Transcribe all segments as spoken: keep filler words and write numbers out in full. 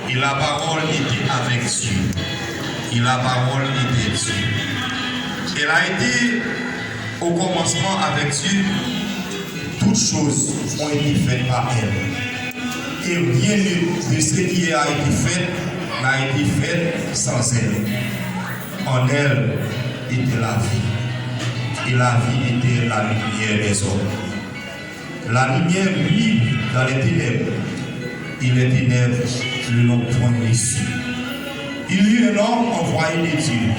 Et la parole était avec Dieu. Et la parole était Dieu. Elle a été au commencement avec Dieu. Toutes choses ont été faites par elle. Et rien de ce qui a été fait n'a été fait sans elle. En elle était la vie. Et la vie était la lumière des hommes. La lumière brille dans les ténèbres, et les ténèbres ne l'ont point reçu. Il y eut un homme envoyé de Dieu.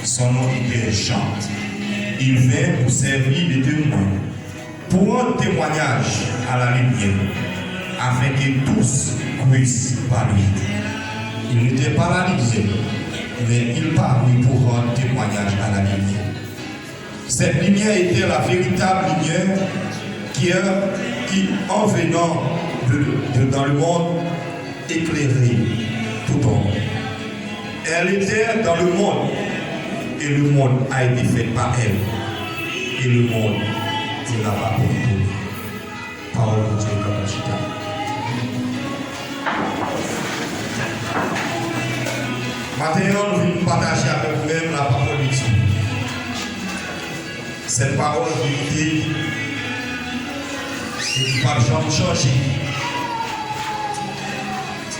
Son nom était Jean. Il vint pour servir de témoin, pour rendre témoignage à la lumière, afin que tous crissent par lui. Il n'était pas la lumière, mais il parut pour rendre témoignage à la lumière. Cette lumière était la véritable lumière qui, qui, en venant de, de, dans le monde, éclairait tout homme. Elle était dans le monde, et le monde a été fait par elle, et le monde ne l'a pas compris. Pawòl Bondye k ap chita. Maten an, nou vin pataje avèk ou menm la pawòl de Dye. Sèt pawòl verite e ki p ap janm chanje.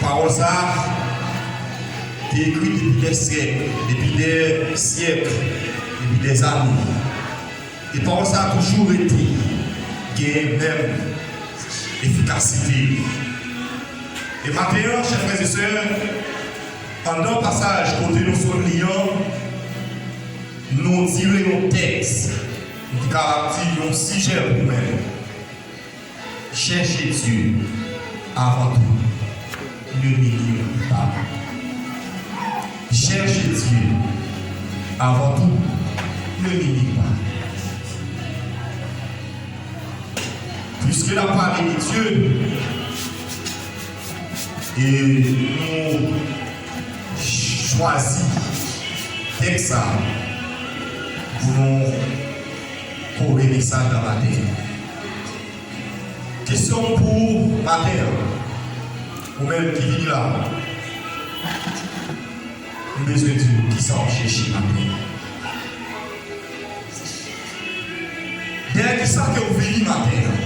Pawòl sa a te ekri depi dè syèk, depi dè syèk, depi dè zane. E pawòl sa a toujou rete, gen menm efikasite. E maten an, chè frè e sè, anndan pasaj kote nou sot li an, nou tire yon tèks, nou te kapab di yon sijè pou nou menm. Cherchez Dieu avant tout, ne murmurez pas. Cherchez Dieu avant tout, ne murmurez pas. Puiske n ap pale de Dye, e nou chwazi tèks sa a pou nou kore mesaj la maten. Kesyon m pou ou maten an, ou menm ki vini la, m bezwen di w kisa w ap chèche maten an. Dèyè kisa ke w vini maten an?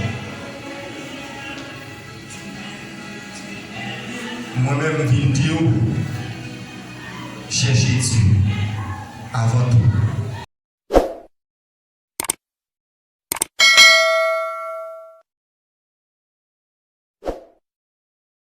Mwen menm, m vin di w, chèche Dye avan tou.